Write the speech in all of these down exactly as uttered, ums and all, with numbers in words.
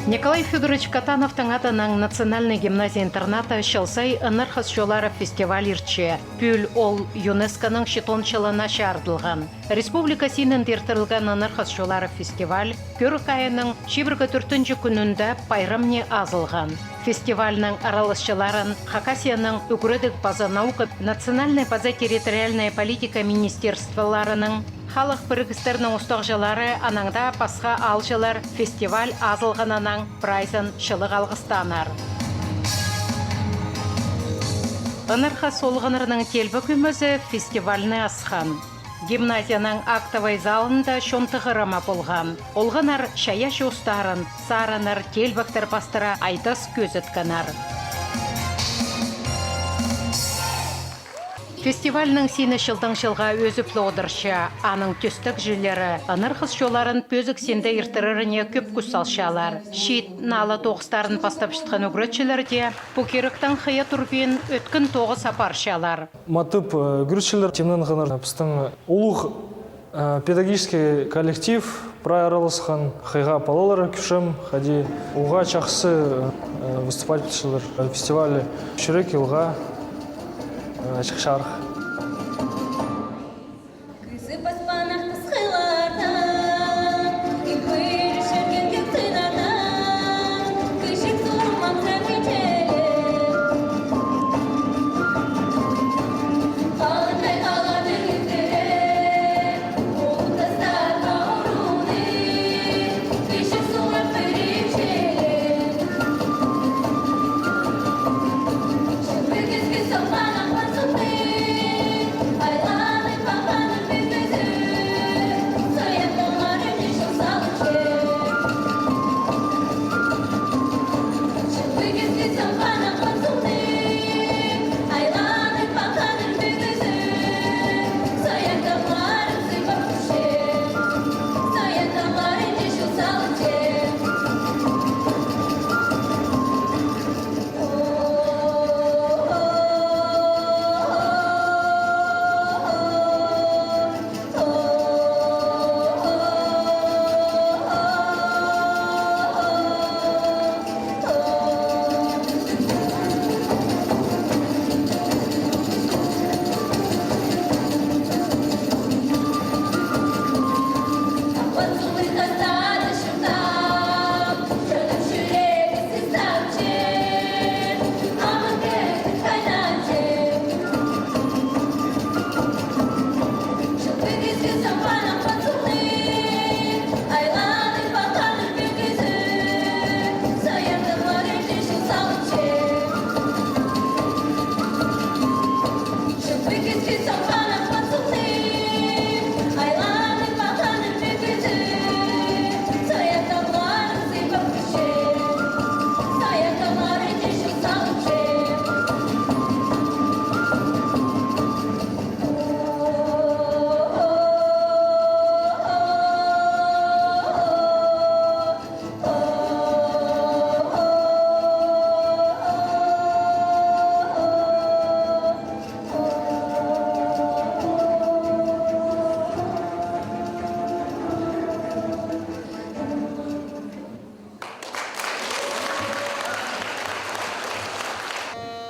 Николай Фёдорович Катановтың адынаң национальный гимназия-интернатта чыл сай «Ынархас чоллары» фестиваль иртче. Пӱӱл ол ЮНЕСКО-ның читон чылына чарыдылған. Республика синінде иртірілген «Ынархас чоллары» фестиваль кӧрік айының чибіргі тӧртінҷі кӱнінде пайрамни азылған. Фестивальның араласчыларын Хакасияның ӱгредіг паза наука, национальнай паза территориальнай политика министерстволарының, халых пірігістернің устағҷылары, анаң даа пасха аалҷылар фестиваль азылғанынаң прайзын чылығ алғыстааннар. «Ынархас олғаннарның» теелбек ӧмезі фестивальны асхан. Гимназияның актовай залында чон тығырымы полған. Олғаннар чайаачы устарын, сарыннар, теелбектер пастыра айдас кӧзіткеннер. Фестивальның сині чылдаң чылға ӧзіп ле одырча. Аның тӧстегҷілері «Ынархас чолларын» пӧзік синде иртіреріне кӧп кӱс салчалар. Чиит-нала тоғыстарын пастапчатхан ӱгретчілер дее пу киректең хыя турбин ӧткін тоғыс апарчалар. Матап, э, ӱгретчілер тимненгеннер. Пістің улуғ, э, педагогический коллектив прай араласхан, хыйға палалар кӧрчем, хайди уғаа чахсы, э, выступать полчалар. Фестиваль чӱрек йылға, э, чыхчарых.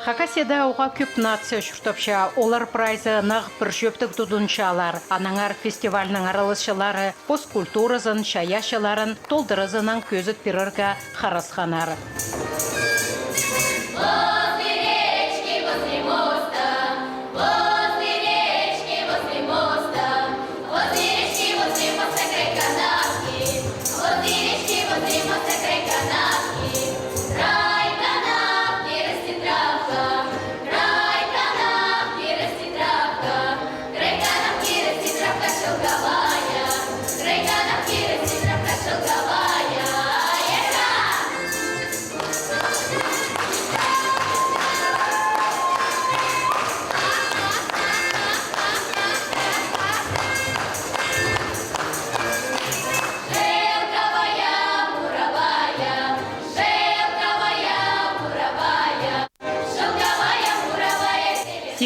Хакасияда уғаа кӧп нация чуртапча, олар прайзы нығ пір чӧптіг тудынчалар. Аннаңар фестивальның араласчылары пос культуразын, чайаачыларын толдыразынаң кӧзіт пирерге харасханнар.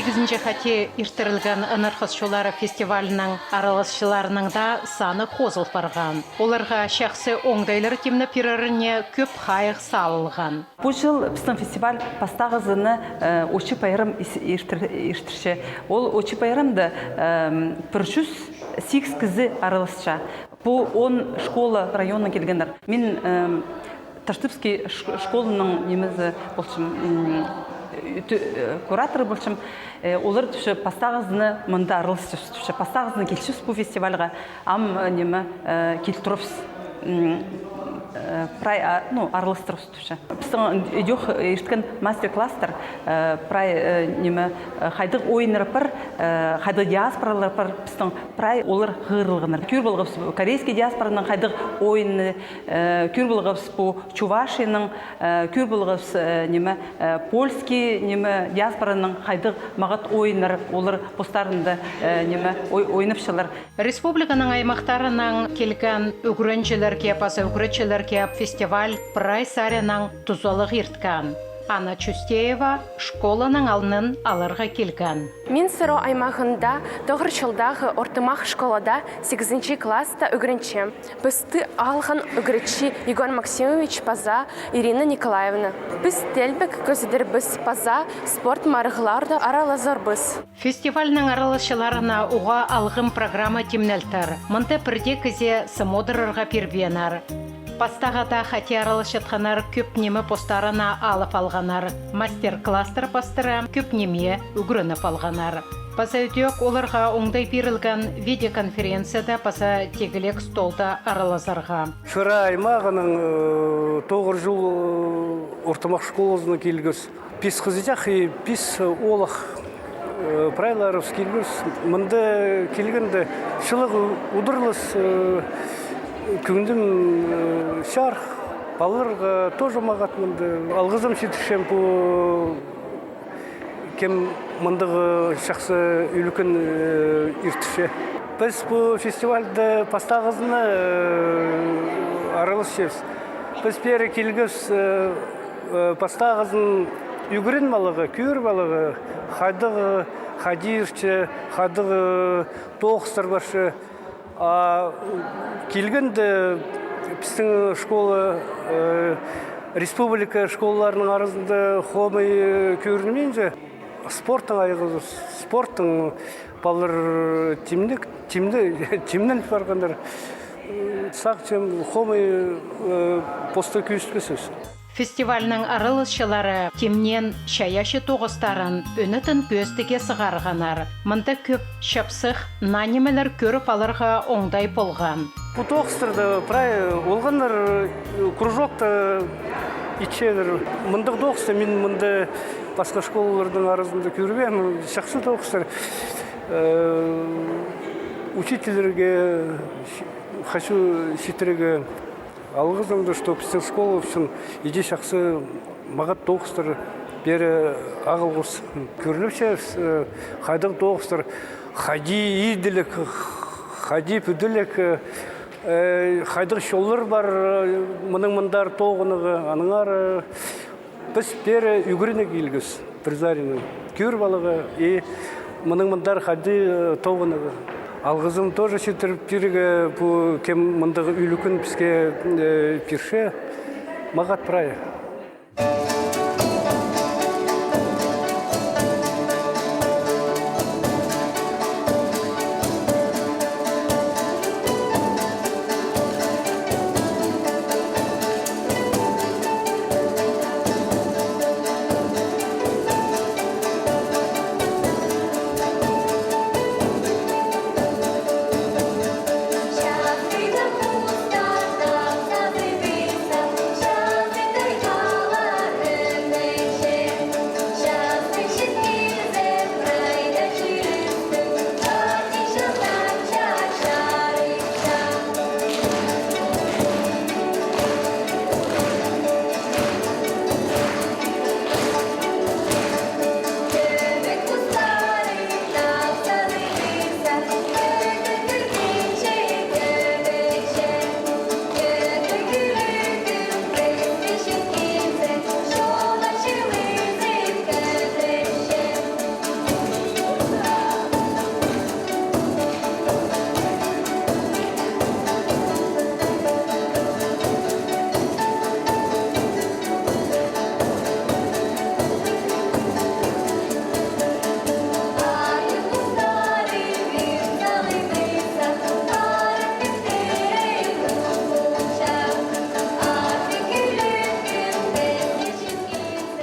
Ӱзінҷі хати иртірілген «Ынархас чоллары» фестивальның араласчыларының даа саны хозыл парған. Оларға чахсы оңдайлар тимнеп пиреріне кӧп хайығ салылған. Пу чыл пістің фестиваль пастағызына, э, Очы пайрам ис-, иртір-, иртірче. Ол Очы пайрамда, эм, пір чӱс сигіс кізі араласча. Пу он школа районнаң килгеннер. Мин, эм, Таштыпский ш-, школаның нимезі полчам, м, тӧ-, э, кураторы полчам. Э, олар тіпче, пастағызына мында араласчабыс, тіпче, пастағызына килчебіс пу фестивальға, ам, э, ниме, э, кил турабыс, м, э, прай, а, ну, араластырабыс, тіпче. Пістің идӧк ирткен мастер-класстар, э, прай, э, ниме, э, хайдағ ойыннар пар, э, хайдағ диаспоралар пар, пістің прай олар хығырылғаннар. Кӧр полғабыс корейский диаспораның хайдағ ойыны, э, кӧр полғабыс пу Чувашияның, э, кӧр полғабыс, э, ниме, э, польский, ниме, диаспораның хайдағ мағат ойыннар олар постарында, э, ниме, ой-, ойнапчалар. Республиканың аймахтарынаң килген ӱгренҷілерге паза ӱгретчілерге фестиваль прай саринаң тузалығ ирткен. Анна Чустеева школаның алнын аларға килген. Мин Сыро аймағында тоғыр чолдағы ортымах школада сигізінҷі класста ӱгренчем. Пісті алған ӱгретчі Егор Максимович паза Ирина Николаевна. Піс тілбек кӧзідербіс паза спорт марығларда аралазарбыс. Фестивальның араласчыларына уғаа алғым программа тимнелтір. Мында пірдее кізее сым одырарға пирбееннер. Пастағы даа хати араласчатханнар кӧп ниме постарына алып алғаннар. Мастер-класстар пастыра кӧп нимее ӱгреніп алғаннар. Паза ідӧк оларға оңдай пирілген видеоконференцияда паза тигілек столда аралазарға. Сыро аймағының, э, тоғыр чол, э, ортымах школазына килгебіс. Пис хызыҷах и пис, э, оолах, э, прайларыбыс килгебіс. Мында килгенде чылығ удурлас, э, кӧңнім, э, чарых, палаларға тоже мағат мында. Алғызым читірчем пу кем мындағ чахсы ӱлӱкӱн, э, иртірче. Піс пу фестивальда пастағызына, э, араласчабыс. Піс пеер килгебіс, э, э, пастағызын ӱгреніп аларға, кӧріп аларға, хайдағ, хайди иртче, хайдағ тоғыстар парча. А килгенде пістің школа, э, республика школаларының аразында хомай, э, кӧрінминче. Спорттаң айғазыбыс, спорттаң палалар тимнек-, тимне-, тимненіп парғаннар. Сағынчам, хомай, э, поста кӧзітпеспіс. Фестивальның араласчылары тимнеен чайаачы тоғыстарын ӧнетін кӧзідіге сығарғаннар. Мында кӧп чапсых, наа нимелер кӧріп аларға оңдай полған. Пу тоғыстарда прай олғаннар, э, кружокта итчелер. Мындағ тоғысты мин мында пасха школаларның аразында кӧрбеем. Чахсы тоғыстар. Э, учительлерге хочу читірерге алғызымды, что пістің школа ӱчӱн иди чахсы мағат тоғыстар пеер ағылғабыс. Кӧрінче, э, хайдағ тоғыстар, хайди иділіг, хайди пӱділіг, э, хайдағ чоллар пар, э, мының мындар тоғынарға, аннаңар, э, піс пеер ӱгренерге килгебіс, пір саринаң кӧріп аларға и мының мындар хайди, э, тоғынарға. Алғызым тоже читіріп пирерге, пу кем мындағ ӱлӱкӱн піске, э, пирче, мағат прай.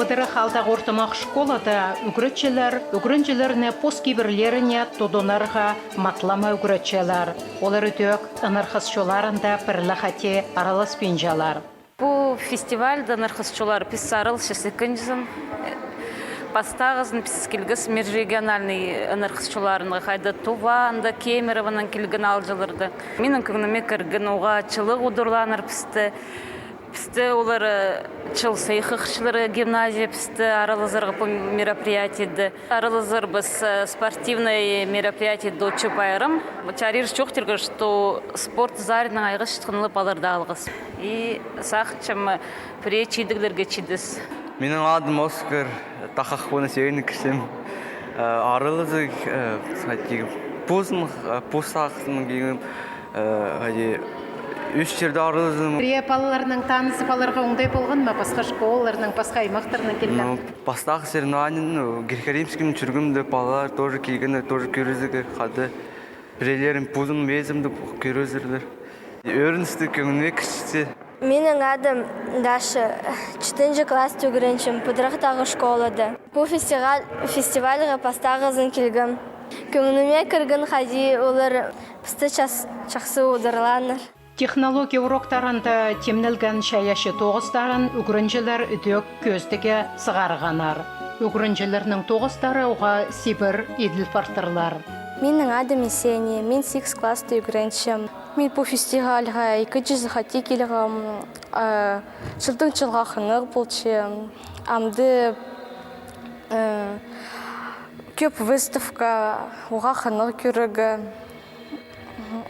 Тірі Халдағы ортымах школада ӱгретчілер ӱгренҷілерні пос кибірлеріне тудынарға матлама ӱгретчелер. Олар ідӧк ынархас чолларында пірле хати араласпинчалар. Пу фестивальда ынархас чоллар піс араласчабыс ікінҷізін. Пастағызын піс килгебіс межрегиональный ынархас чолларынға, хайда Тува, анда Кемерованаң килген аалҷыларды. Минің кӧңніме кірген, уғаа чылығ удурлааннар пісті. Пісті олар, э, чыл сыйыхчалар гимназия пісті аралазарға пу мероприятиеде. Аралазарбыс, э, спортивный мероприятиеде «Учы пайрам». Чарир чоохтирға, что спорт залының айғасчатханы палаларда алғыс. И сағынчам, пірее чидіглерге читіс. Минің адым Оскар, тахах пуны сегені кірсем. Э, аралазығ, э, хайди, позым, э, пос сағызым килген, э, хайди, ӱс чирде аралазым. Пірее палаларнаң танызып аларға оңдай полған ма, пасха школаларнаң, пасха аймахтарнаң килген? Ну, пастағы соревнование, ну, греко-римским чӧргенде палалар тоже килгеннер, тоже кӧрізерге хада. Пірелерін позым везімді кӧрізерлер. Ӧріністі кӧңніме кірче. Минің адым Даша, читінҷі класста ӱгренчем Пыдырахтағы школада. Пу фестиваль, фестивальға пастағызын килгем. Кӧңніме кірген, хайди олар пісті час-, чахсы удурлааннар. Технология уроктарында тимнелген чайаачы тоғыстарын ӱгренҷілер ідӧк кӧзідіге сығарғаннар. Ӱгренҷілернің тоғыстары уғаа сибір иділ партырлар. Минің адым Есения, мин сигіс класста ӱгренчем. Мин пу фестивальға ікі чӱзі хати килгем, э, чылдаң чылға хынығ полча. Амды, э, кӧп выставка, уғаа хынығ кӧрерге.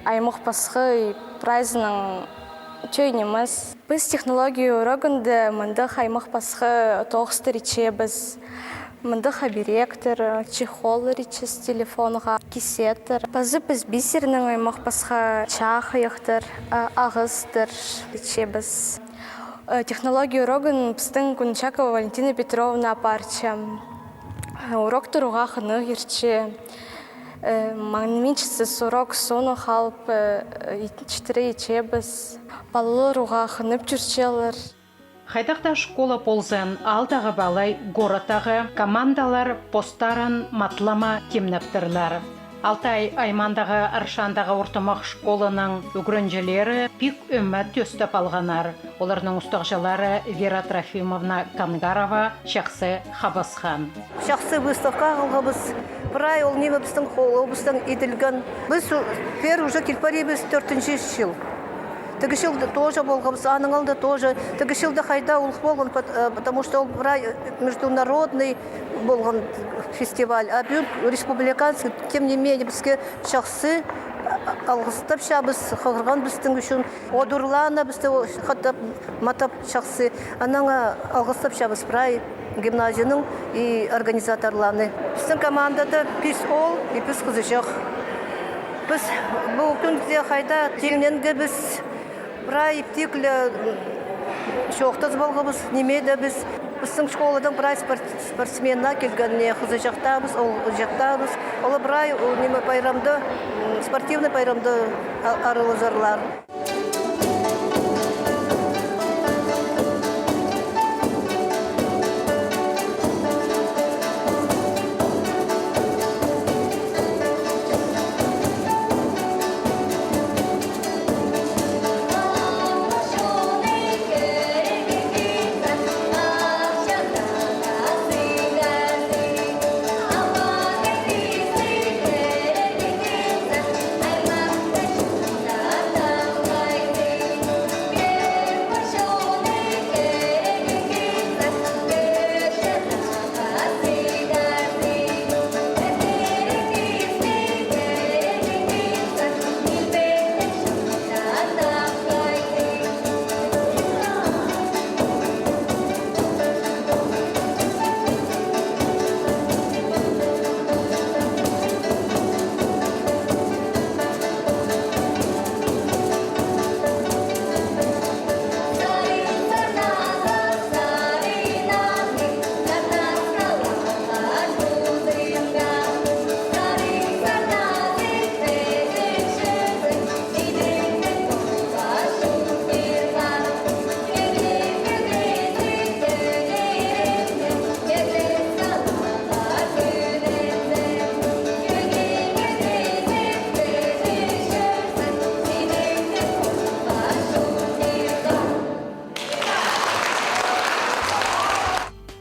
Аймах пасха, и прайзынаң чӧр нимес. Піс технология урогында мындағ аймах пасха тоғыстар итчебіс. Мындағ оберектер, чехоллар итчебіс телефонға, кисеттер. Паза піс бисернең аймах пасха чахайахтар, а, ағастар итчебіс. Э, технология урогын пістің Кунчакова Валентина Петровна апарча. Уроктар уғаа хынығ иртче. Э, маңнанчатсас урок соонаң халып, э, ит-, читіре итчебіс. Палалар уғаа хынып чӧрчелер. Хайдағ даа школа ползын, аалдағы ба алай городтағы, командалар постарын матлама тимнептірлер. Алтай аймаандағы Аршандағы ортымах школаның ӱгренҷілері пик ӧме тӧстеп алғаннар. Оларның устағҷылары Вера Трофимовна Кангарова чахсы хабысхан. Чахсы выставка ағылғабыс. Прай ол ниме пістің холыбыстаң иділген. Піс у-, пеер уже кил парибыс тӧртінҷі чыл. Тігі чылда тоже полғабыс, аның алнында тоже. Тігі чылда хайда улуғ полған, пот-, э, потому что ол прай, э, международный полған фестиваль, а пӱӱн республиканский. Тем не менее, піске чахсы, а-, алғыстапчабыс, хығырған пістің ӱчӱн. Одырлааннар пісті, о, хатап, матап чахсы. Анаң, а, алғыстапчабыс прай гимназияның и организаторларны. Пістің командада пис оол и пис хызыҷах. Піс пу кӱнде хайда тимненгебіс, прай иптігле, м, чоохтазып алғабыс, ниме дее піс. Пістің школадаң прай спорт-, спортсменнер килгеннер, хызыҷахтарыбыс, оолҷахтарыбыс. Олар прай, о, ниме, пайрамда, м, спортивный пайрамда а-, аралазарлар.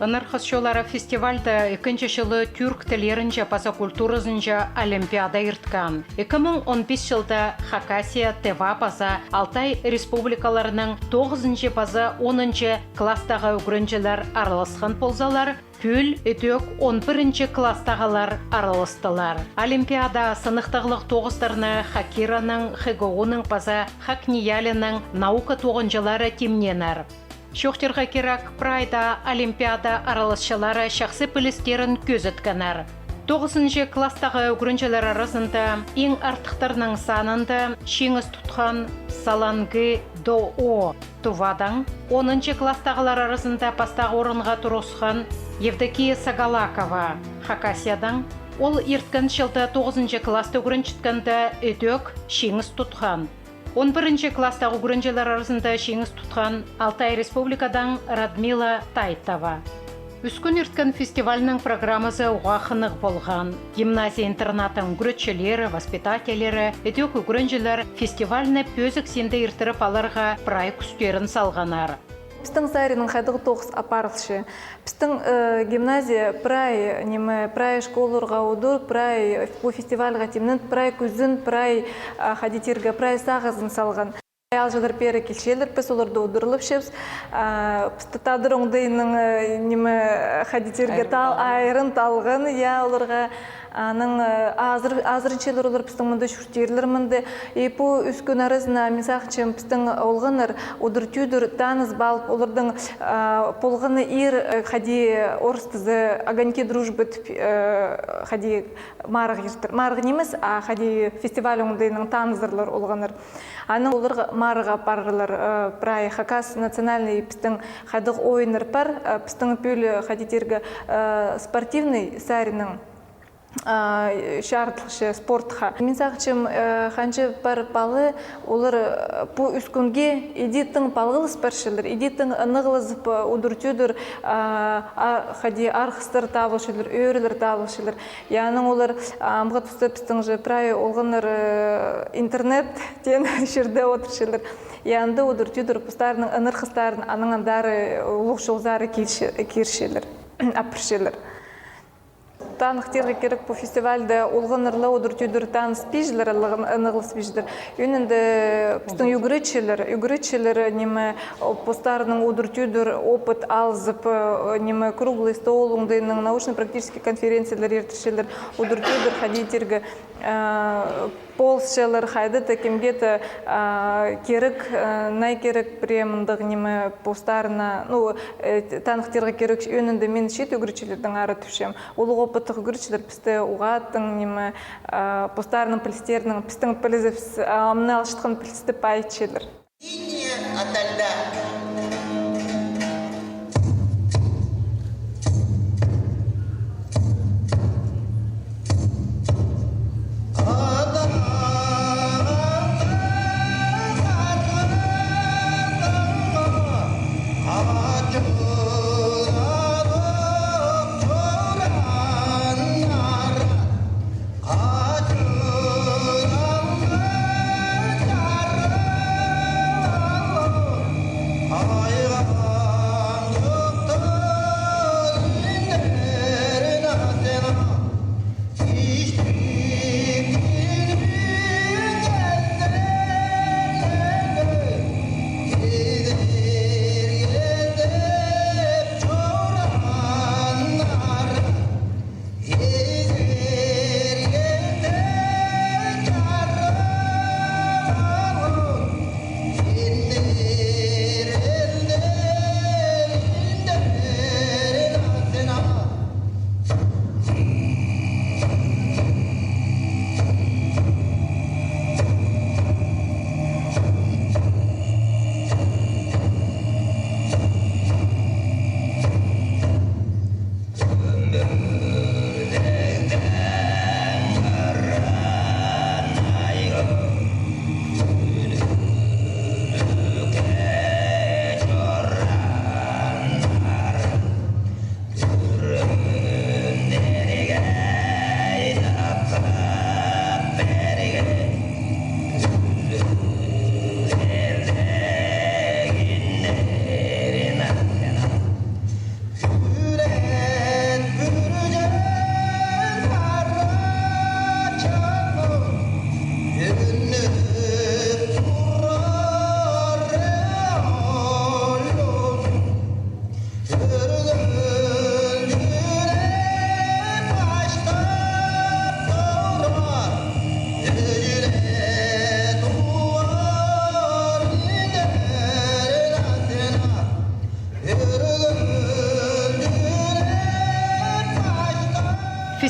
Ынархас чоллары фестивальда ікінҷі чылы тӱрк тіллерінҷе паза культуразынҷа олимпиада ирткен. Ікі муң он пис чылда Хакасия, Тыва паза Алтай республикаларының тоғызынҷы паза онынҷы класстағы ӱгренҷілер араласхан ползалар, пӱӱл ідӧк он пірінҷі класстағылар араластылар. Олимпиада сыныхтағлығ тоғыстарны Хакираның, ХГУ-ның паза Хакниялиның наука тоғынҷылары тимнееннер. Чоохтирға кирек, прай даа олимпиада араласчылары чахсы пілістерін кӧзіткеннер. Тоғызынҷы класстағы ӱгренҷілер аразында иң артыхтарның санында чиңіс тутхан Саланги Доо, Тувадаң, онынҷы класстағылар аразында пастағы орынға турысхан Евдокия Сагалакова, Хакасиядаң. Ол ирткен чылда тоғызынҷы класста ӱгренчеткенде ідӧк чиңіс тутхан. Он пірінҷі класстағы ӱгренҷілер аразында чиңіс тутхан Алтай Республикадаң Радмила Тайтова. Ӱс кӱн ирткен фестивальның программазы уғаа хынығ полған. Гимназия-интернаттың ӱгретчілері, воспитательлері, ідӧк ӱгренҷілер фестивальны пӧзік синде иртіріп аларға прай кӱстерін салғаннар. Пістің саринаң хайдағ тоғыс апарылча. Пістің, э, гимназия прай, ниме, прай школаларға удур, прай пу фестивальға тимнен, прай кӱзін, прай, а, хайди тирге, прай сағызын салған. Аалҷылар пеер килчелер, піс оларны удурлапчабыс. А, пісті тадар оңдайының, э, ниме, хайди тирге, тал, айран талған, я, оларға. Анаң, э, азыр, азырынчалар олар пістің мында чуртирлар мында. И пу ӱс кӱн аразына, мин сағынчам, пістің олғаннар удур-тӧдір таныс полып, оларның, а, полғаны ир, э, хайди орыстазы «Огоньки дружбы» тіп, э, хайди марығ иртер. Марығ нимес, а хайди фестиваль оңдайынаң танызарлар олғаннар. Анаң оларға марығ апарарлар, э, прай хакас национальный пістің хайдағ ойыннар пар, э, пістің пӱӱл, хайди тирге, э, спортивный саринаң, а, чарыдылча спортха. Мин сағынчам, э, ханҷа пар пала, олар, э, пу ӱс кӱнге иди тың палғалыс парчалар, иди тың ынағлазып, э, удур-тӧдір, а, а, хайди арғыстар табылчалар, ӧӧрелер табылчалар. Я, анаң олар, а, амғы туста пістің же прай олғаннар, э, интернет теен чирде одырчалар. Я, анда удур-тӧдір постарының ынархастарын, анаң андар, э, улуғ чолзар килче-, кирчелер, апарчалар. Таныхтирға кирек, пу фестивальда олғаннар ла удур-тӧдір таныспинчалар, ла ынағласпинчалар. Ӧӧнінде пістің ӱгретчілер, ӱгретчілер, ниме, о, постарының удур-тӧдір опыт алызып, э, ниме, круглый стол оңдайынаң, научно-практический конференциялар иртірчелер, удур-тӧдір хайди тирге, э, полысчалар, хайда-да кемге-де, а, кирек, а, най кирек пірее мындағ ниме постарына, ну, э, таныхтирға кирек, ӧӧнінде мин чиит ӱгретчілернің ара тӱсчем. Улуғ опыттығ ӱгретчілер пісті уғаа тың ниме, а, постарының пілістерінең, пістің пілізібіс, а, амды алчатхан пілісті пайытчалар. Ине аталда.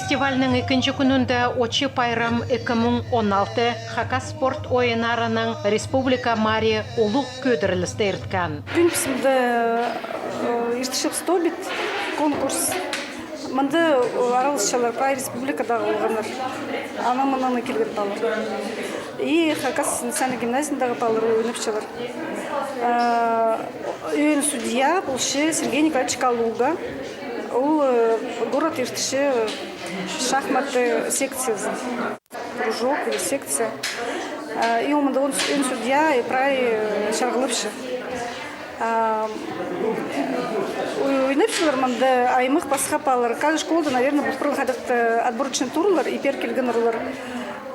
Фестивальның ікінҷі кӱнінде «Очы пайрам ікі муң он алты» хакас спорт ойыннарының республика мари улуғ кӧдірілісті ирткен. Пӱӱн піс мында, э, иртірчебіс тобит конкурс. Мында, э, араласчалар прай республикадағы олғаннар. Анаң-мынаң на килген палалар. И Хакас национальный гимназиядағы палалар ойнапчалар. Э, ӧӧн судья полча Сергей Николаевич Калуга. Ол, э, город иртірче шахматы секциязын. Кружок или секция. Э, и ол мында ӧӧн судья и прай, э, чарғылапча. А, ой-, ойнапчалар мында аймах пасха палалар. Каждый школада, наверное, пол парған хайдағ-да отборочный турлар, и пеер килгеннер олар.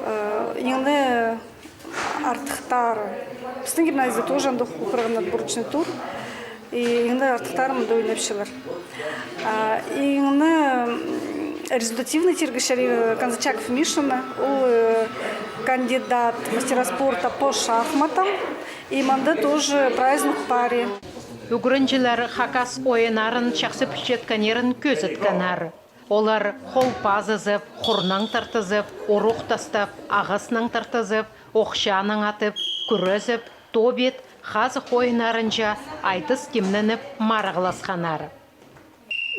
Э, иң не артыхтары. Пістің гимназияда тоже андағ пол парған отборочный тур. И иң не артыхтары мында ойнапчалар. А, иң не, м, результативный тирге чарир, э, Канзычаков Мишаны, ол, э, кандидат мастера спорта по шахматам. И мында тоже прайзын парир. Ӱгренҷілер хакас ойыннарын чахсы пілчеткеннерін кӧзіткеннер. Олар хол пазызып, хурнаң тартызып, уруғ тастап, ағаснаң тартызып, охчанаң атып, кӱрезіп, тобит, хазых ойыннарынҷа айдас тимненіп марығласханнар.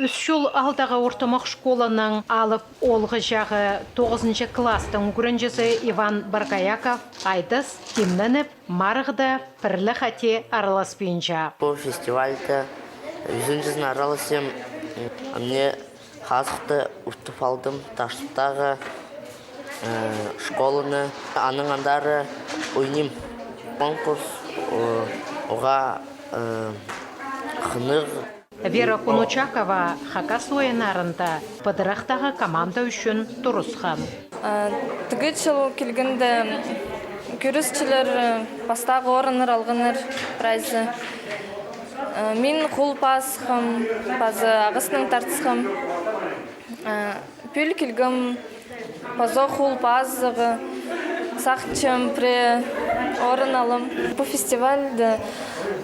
Ӱс чул аалдағы ортымах школаның алып оолғы чағы тоғызынҷы класстың ӱгренҷізі Иван Боргояков айдас тимненіп, марығда пір ле хати араласпинча. Пу фестивальда ӱзінҷізін араласчам, а мына хазыхты утып алдым, Таштыптағы, э, школаны, анаң андар ойним. Конкурс, э, уғаа, э, хынығ. Вера Кунучакова хакас ойыннарында пыдырахтағы команда ӱчӱн турысхан. Э, тігі чыл килгенде кӱресчілер, э, пастағы орыннар алғаннар прайзы. Э, мин хол пазыбысхам, паза ағаснаң тартысхам. Э, пӱӱл килгем пазох хол пазарға, сағынчам, пірее орын алам. Пу фестивальда,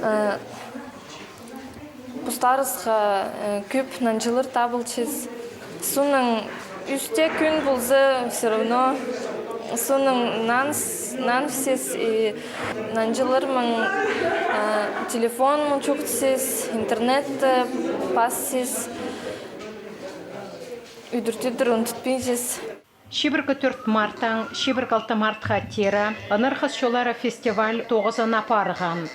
э, постарыбысха, э, кӧп нанҷылар табылча. Соонаң ӱс те кӱн полза, всё равно соонаң наныс-, нанысчабыс, и нанҷыларнаң, э, телефоннаң чоохтасчабыс, интернетте пасчабыс. Удур-тӧдір ундутпинчабыс. Чибіргі тӧрт марттаң чибіргі алты мартха теере «Ынархас чоллары» фестиваль тоғызын апарған.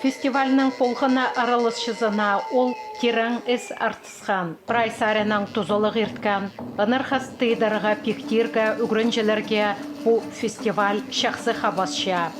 Фестивальның полған на араласчызына ол тирең ис артысхан. Прай саринаң тузалығ ирткен. Ынархас тыйдарға, пиктирге ӱгренҷілерге пу фестиваль чахсы хабасча.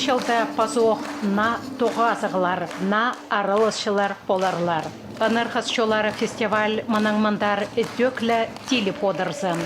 Чылда пазох наа тоғазығлар, наа араласчылар поларлар. Ынархас чоллары фестиваль мынаң мындар ідӧк ле тиліп одырзын.